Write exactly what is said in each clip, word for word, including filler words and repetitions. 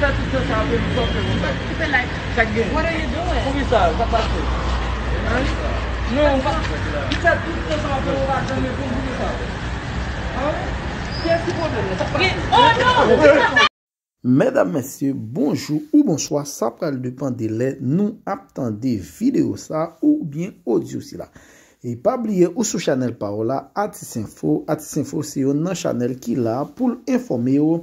Fè tout tan sa ap fè m sòt konsa. Sa k gen? What are you doing? Poukisa? Sa pase? Hein? Non, ou pa, li fè tout tan sa ap fè m, ou pa janm reponn, poukisa? Hein? Kiyès ki pwoblèm nan? Sa pase? Oh non! Medam, mesye, bonjou ou bonswa, sa pral depann de lè nou ap tande videyo sa oubyen odyo sila. E pa bliye ou sou chanèl pa w la, Atis Enfo. Atis Enfo se youn nan chanèl ki la pou l enfòme w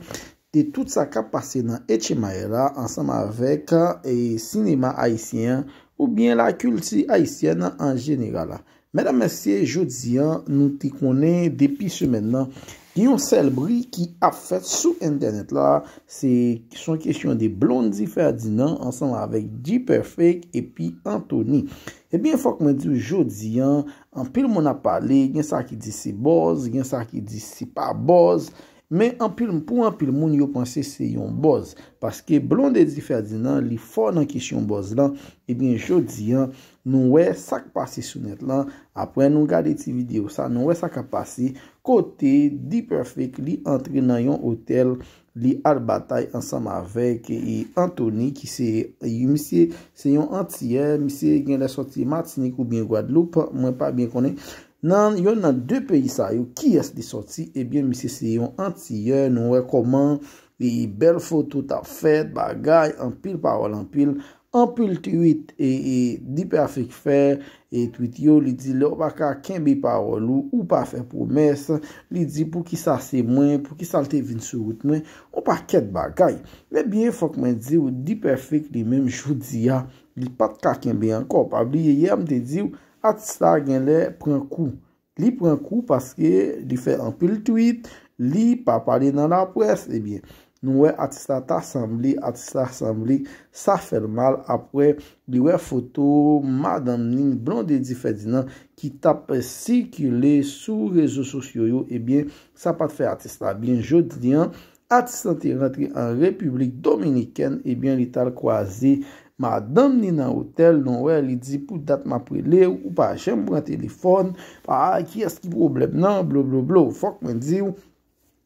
de tout sa k ap pase nan Etchemaye la ansanm avèk, e, sinema ayisyen an oubyen lakilti ayisyèn an jeneral la. Medam, mesye, jodi a, nou te konnen depi semèn nan, gen yon sèl bri ki ap fèt sou entènèt la, se, se yon kesyon de Blondy Ferdinand ansanm avèk D-Perfect epi Anthony. Ebyen, fòk mwen di w, jodi a, anpil moun ap pale, gen sa ki di se buzz, gen sa ki di se pa buzz, men anpil, pou anpil moun, yo panse se yon buzz. Paske Blondy Ferdinand, li fò nan kesyon buzz lan, ebyen, jodi a, nou wè sa k pase sou nèt lan. Apre nou gade ti videyo sa, nou wè sa k ap pase. Kote D-Perfect, li antre nan yon otèl, li al batay ansanm avèk, e, Anthony, ki se, e, misye se yon antiyè, misye genlè sòti Matinik oubyen Gwadloup, mwen pa byen konnen. Nan yonn nan de peyi sa yo, kiyès li sòti? Ebyen, misye se yon antiyè, nou wè kòman, e, bèl foto t ap fèt, bagay, anpil pawòl, anpil, anpil tweet, e, e, D-Perfect fè, e, tweet yo, li di, lè w pa ka kenbe pawòl ou, ou pa fè pwomès, li di, poukisa se mwen, poukisa l te vin sou wout mwen, yon pakèt bagay. Ebyen, fòk mwen di w, D-Perfect li menm, jodi a, li pa t ka kenbe ankò. Pa bliye, yè m te di w, atis la genlè pran kou. Li pran kou paske li fè anpil tweet, li pa pale nan laprès. Ebyen, nou wè atis la ta sanble, atis la sanble, sa fè l mal apre li wè foto madanm ni, Blondedy Ferdinand, ki t ap sikile sou rezo sosyo yo. Ebyen, sa pa t fè atis la byen. Jodi a, atis lan te rantre an Repiblik Dominikèn, ebyen, li t al kwaze madanm ni nan otèl, nou wè, li di, pou dat m ap rele w, ou pa janm pran telefòn, pa, kiyès ki pwoblèm nan, blo, blo, blo. Fòk mwen di w,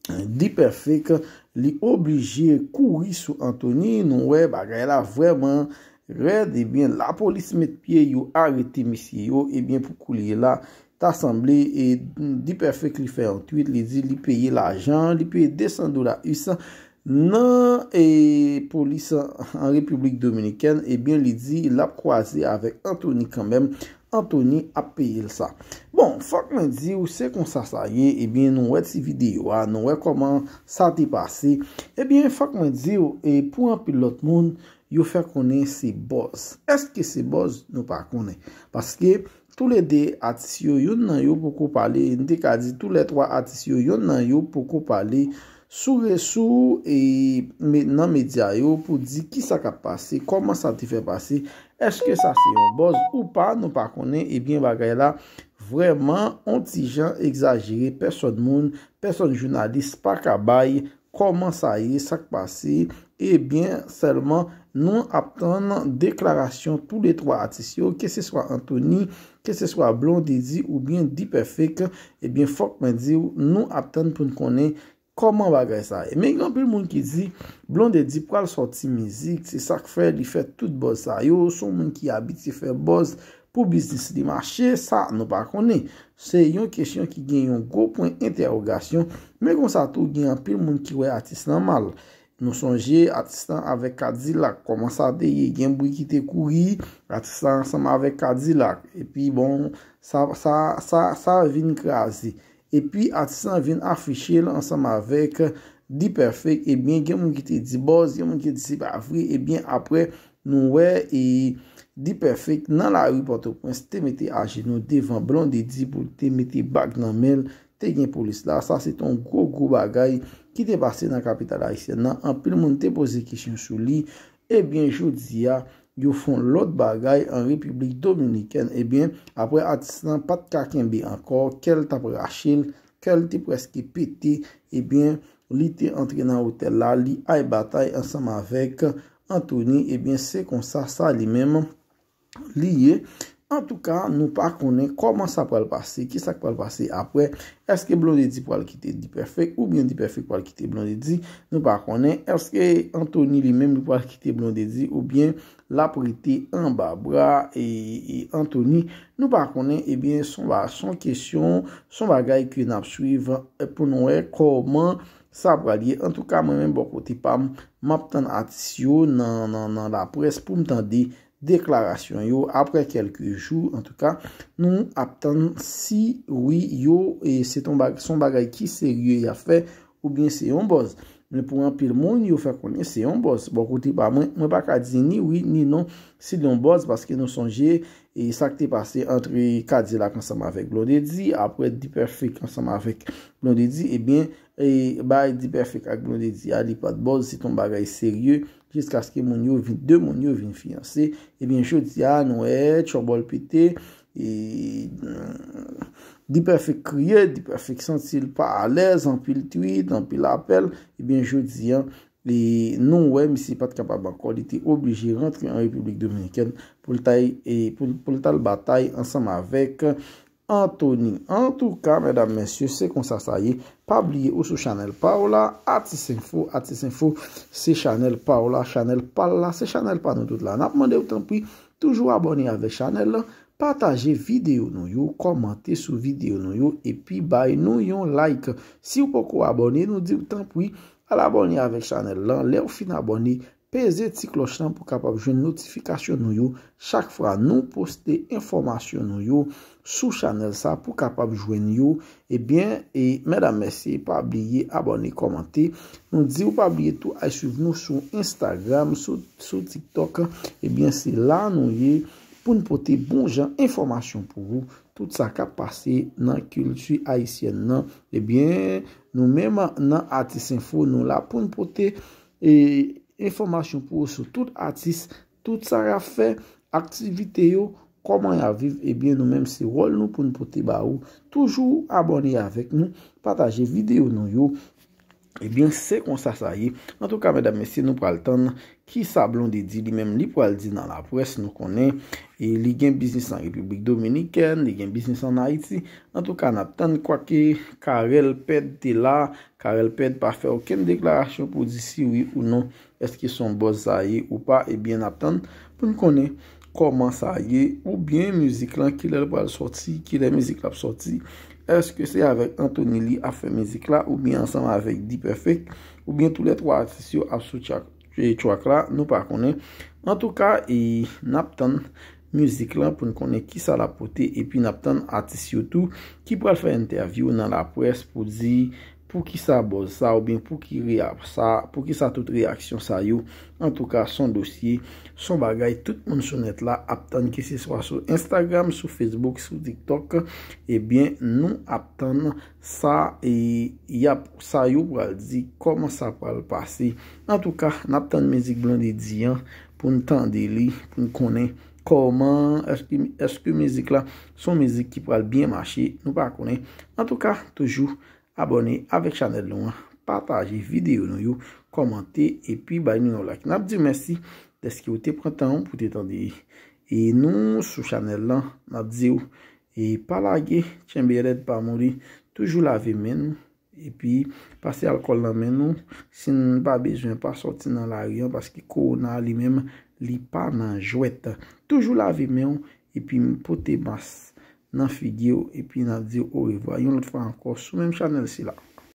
D-Perfect, li oblije kouri sou Anthony, nou wè, bagay la vrèman rèd, ebyen, lapolis met pye, yo arete mesye yo, ebyen, pou koulye la, ta sanble, e, D-Perfect li fè yon tweet, li di li peye lajan, li peye de san dola us nan, e, polis an Repiblik Dominikèn, ebyen, li di l ap kwaze avèk Anthony kanmenm, Anthony ap peye l sa. Bon, fòk mwen di w, se konsa sa ye, ebyen, nou wè ti videyo a, nou wè kòman sa te pase. Ebyen, fòk mwen di w, e pou anpil lòt moun, yo fè konnen se buzz. Èske se buzz? Nou pa konnen. Paske toulede atis yo, youn nan yo poko pale, n te ka di toulètwa atis yo, youn nan yo poko pale sou re-, sou, e, me-, nan medya yo pou di kisa k ap pase, kòman sa te fè pase, èske sa se yon buzz ou pa, nou pa konnen, ebyen bagay la vrèman on ti jan egzajere, pèsòn moun, pèsòn jounalis pa ka bay kòman sa ye, sa k pase, ebyen, sèlman nou ap tann deklarasyon toulètwa atis yo, keseswa Anthony, keseswa Blondedy oubyen D-Perfect, ebyen, fòk mwen di w, nou ap tann pou n konnen kòman bagay sa ye. Men gen anpil moun ki di, Blondedy pral sòti mizik, se sa k fè li fè tout buzz sa yo, se yon moun ki abitye fè buzz pou biznis li mache, sa nou pa konnen. Se yon kesyon ki gen yon gwo pwen entèwogasyon, men konsa tou gen anpil moun ki wè atis lan mal. Nou sonje atis lan avèk Kadilak, kòman sa te ye, gen bri ki te kouri, atis lan ansanm avèk Kadilak. Epi bon, sa, sa, sa, sa vin kraze. Epi atis lan vin afiche l ansanm avèk D-Perfect. Ebyen, gen moun ki te di buzz, gen moun ki te di se pa vre. Ebyen, apre, nou wè, e, D-Perfect nan lari Pòtoprens te mete ajenou devan Blondedy pou l te mete bag nan men l. Te gen polis la. Sa se te yon gwo, gwo bagay ki te pase nan kapital ayisyèn nan. Anpil moun te poze kesyon sou li. Ebyen, jodi a, yo fè yon lòt bagay an Repiblik Dominikèn. Ebyen, apre atis lan pa t ka kenbe ankò, kè l t ap rache l, kè l te prèske pete, ebyen, li te antre nan otèl la, li ay batay ansanm avèk Anthony, ebyen, se konsa sa li menm li ye. Antouka, nou pa konnen kòman sa pral pase, kisa k pral pase apre. Èske Blondedy pral kite D-Perfect oubyen D-Perfect pral kite Blondedy? Nou pa konnen. Èske Anthony li menm li pral kite Blondedy oubyen l ap rete anba bra e, e Anthony? Nou pa konnen. Ebyen, se yon ba-, se yon kesyon, se yon bagay ke n ap swiv, e, pou n wè kòman sa pral ye. Antouka, mwen menm bò kote pa m, m ap tann atis yo nan, nan, nan laprès pou m tande deklarasyon yo. Apre kèlke jou, antouka, nou ap tann si wi yo, e se ton bag-, se yon bagay ki serye y ap fè, oubyen se yon buzz. Men pou anpil moun, yo fè konnen se yon buzz. Bò kote pa mwen, mwen pa ka di ni wi ni non si l yon buzz, paske nou sonje, e sa k te pase ant Kadilak ansanm avèk Blondedy, apre D-Perfect ansanm avèk Blondedy, ebyen, e bay D-Perfect ak Blondedy a, li pa t buzz, se t yon bagay serye, jiskaske moun yo vin, de moun yo vin fiyanse. Ebyen, jodi a, nou wè tchòbòl pete, e, mm, D-Perfect kriye, D-Perfect santi l pa alèz, anpil tweet, anpil apèl. Ebyen, jodi a, e nou wè misye pa t kapab ankò, li te oblije rantre an Repiblik Dominikèn pou l tay, e pou, pou l t al batay ansanm avèk Anthony. Antouka, medam, mesye, se konsa sa ye. Pa bliye ou sou chanèl pa w la, Atis Enfo, Atis Enfo, se chanèl pa w la, chanèl pa l la, se chanèl pa nou tout la. N ap mande w tanpri, toujou abòne avèk chanèl la, pataje videyo nou yo, kòmante sou videyo nou yo, epi bay nou yon like. Si w poko abòne, nou di w tanpri, al abòne avèk chanèl la. Lè w fin abòne, peze ti klòch lan pou kapab jwenn notifikasyon nou yo chak fwa nou poste enfòmasyon nou yo sou chanèl sa pou kapab jwenn yo. Ebyen, e medam, mesye, pa bliye abòne, kòmante. Nou di w pa bliye tou al swiv nou sou Instagram, sou, sou TikTok. Ebyen, se la nou ye pou n pote bon jan enfòmasyon pou ou. Tout sa k ap pase nan kilti ayisyèn nan. Ebyen, nou menm nan Atis Enfo, nou la pou n pote, e, enfòmasyon pou ou sou tout atis, tout sa y ap fè, aktivite yo, kòman y ap viv. Ebyen, nou menm, se wòl nou pou n pote ba ou. Toujou abòne avèk nou, pataje videyo nou yo. Ebyen, se konsa sa ye. Antouka, medam, mesye, nou pral tann kisa Blondedy li menm li pral di nan laprès. Nou konnen, e li gen biznis an Repiblik Dominikèn, li gen biznis an Ayiti. Antouka, n ap tann, kwake Carel Ped te la, Carel Ped pa fè okenn deklarasyon pou di si wi ou non, èske se yon buzz sa ye ou pa. Ebyen, n ap tann pou n konnen kòman sa ye, oubyen mizik lan, kilè l pral sòti, kilè mizik la ap sòti. Èske se avèk Anthony li ap fè mizik la, oubyen ansanm avèk D-Perfect, oubyen toulètwa atis yo ap sou track, e, track la, nou pa konnen. Antouka, e, n ap tann mizik lan pou n konnen kisa l ap pote, epi n ap tann atis yo tou ki pral fè entèvyou nan laprès pou di poukisa buzz sa, oubyen pou ki reya-, sa, poukisa tout reyaksyon sa yo. Antouka, se yon dosye, se yon bagay tout moun sou nèt la ap tann, keseswa sou Instagram, sou Facebook, sou TikTok. Ebyen, nou ap tann sa, e y ap, sa yo pral di, kòman sa pral pase. Antouka, n ap tann mizik Blondedy an pou n tande li, pou n konnen kòman, èske, èske mizik la se yon mizik ki pral byen mache, nou pa konnen. Antouka, toujou abòne avèk chanèl nou an, pataje videyo nou yo, kòmante, epi bay nou yon like. N ap di w mèsi dèske w te pran tan w pou te tande, e, nou sou chanèl lan. N ap di w, e, pa lage, tchenbe rèd, pa mouri, toujou lave men nou, epi pase alkòl nan men nou. Si n pa bezwen, pa sòti nan lari an, paske kowona li menm, li pa nan jwèt. Toujou lave men w, epi pote mas nan figi w, epi n ap di w orevwa yon lòt fwa ankò sou menm chanèl sila.